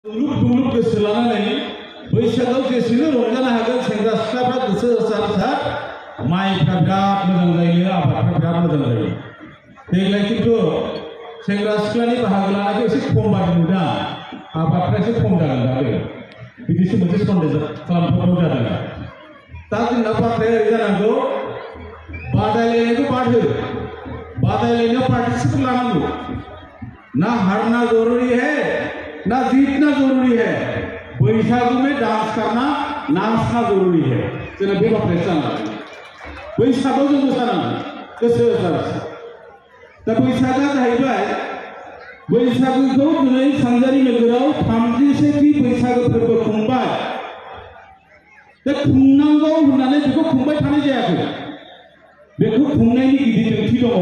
दुलुक गोसो लानानै बैसागआव जेसेनो रंजानो हागोन सेंग्रा सिख्लाफ्रा गोसो होसार माइफ्रा बिराद मोजां जायो, आबादफ्रा बिराद मोजां जायो। देग्लाय खिन्थु सेंग्रा सिख्लानि बाहागो लानायखौ एसे खम बादि नुदों, आबादफ्रा एसे खम जागोन दाबो बिदिसो मोनसे सन्देह खालामथावथाव जादों। दा जोंना बाथ्राया ओरै जानांगौ, बादायलायनायखौ बाद हो, बादायलायनायाव पार्टिसिपेट लानांगौ। ना हारना जरूरी है ना जीतना जरूरी है, बैसागु में डांस करना नाचना जरूरी है। जोंना बे बाथ्राया जानांगौ, बैसागुआव जों मोसानांगौ गोसो होसार। दा बैसागआ जाहैबाय, बैसागुखौ दिनै सानजारि नोगोराव 31थि बैसागु फोरबो खुंबाय। दा खुंनांगौ होननानै बेखौ खुंबाय थानाय जायाखै, बेखौ खुंनायनि गिदिर ओंथि दङ।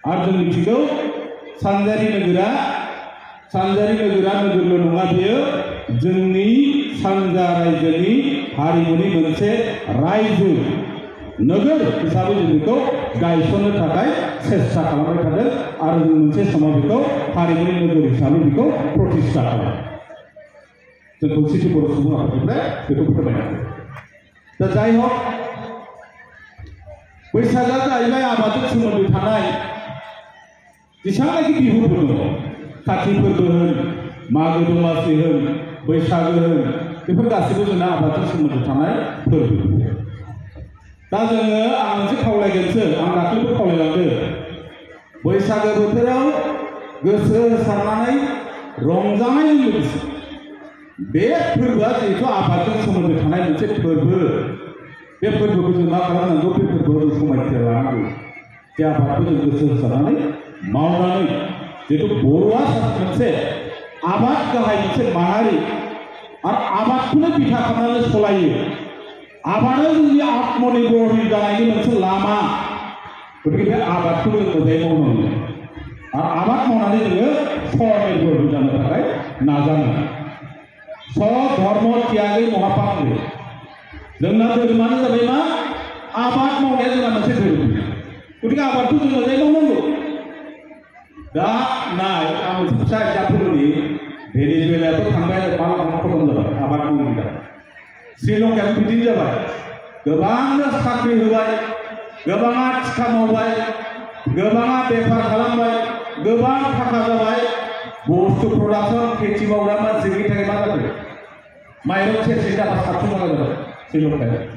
आरो जों मिथिगौ सानजारि नोगोरा नोगोरल' नङा, बेयो जोंनि सानजा रायजोनि हारिमुनि मोनसे रायजो नोगोर हिसाबै जों बेखौ गायसननो थाखाय सेस्था खालामबाय थादों आरो जों मोनसे समाव बेखौ हारिमुनि नोगोर हिसाबै बेखौ प्रतिष्ठा खालामो। जों खौसेथि बर' सुबुं आफादनिफ्राय बेखौ फोरमायनो। दा जाय हक, बैसागआ जाहैबाय आबादजों सोमोन्दो थानाय जेसेबांनाखि बिहुफोर दङ, काति फोरबो होन, मागो दमासि होन, बैसागो होन, बेफोर गासैबो जोंना आबादजों सोमोन्दो थानाय फोरबो। दा जोङो आं मोनसे खावलायगोनसो, आं दाख्लैबो खावलायलांदों, बैसागो बोथोराव गोसो होसारनानै रंजानायजों लोगोसे बे फोरबोआ जिहेतु आबादजों सोमोन्दो थानाय मोनसे फोरबो, बे फोरबोखौ जों मा खालामनांगौ, बे फोरबोआव जों समायखिरा लानांगौ। बे आबादखौ जों गोसो होसारनानै मावनानै, जिहेतु बर'आ मोनसे आबाद गाहाय मोनसे माहारि आरो आबादखौनो बिथा खालामनानै सलायो। आबादा जोंनि आत्मनिर्भर जानायनि मोनसे लामा। गतिके बे आबादखौ जों मोजाङै मावनांगौ आरो आबाद मावनानै जोङो स्वनिर्भर जानो थाखाय नाजानांगौ। स्वधर्म त्यागे महापात्रे। जोंना धोरोमानो जाबाय मा, आबाद मावनाया जोंना मोनसे धोरोम। गतिके आबादखौ जों मोजाङै मावनांगौ। दा नाय, आं मोनसे फिसा एग्जाम्पोलनि, भेनेजुवेलायाथ' थांबाय, खतम जाबाय आबाद मावनायनि थाखाय। श्रीलंकायाबो बिदिनो जाबाय, गोबांनो साख्रि होबाय, गोबाङा थिखा मावबाय, गोबाङा बेफार खालामबाय, गोबां थाखा जाबाय। बुस्थु प्रडाक्सन खेथि मावग्रा मानसिनि थाखाय मा जादों, माइरं सेरसे दामा 700 थाखा जाबाय श्रीलंकायाव।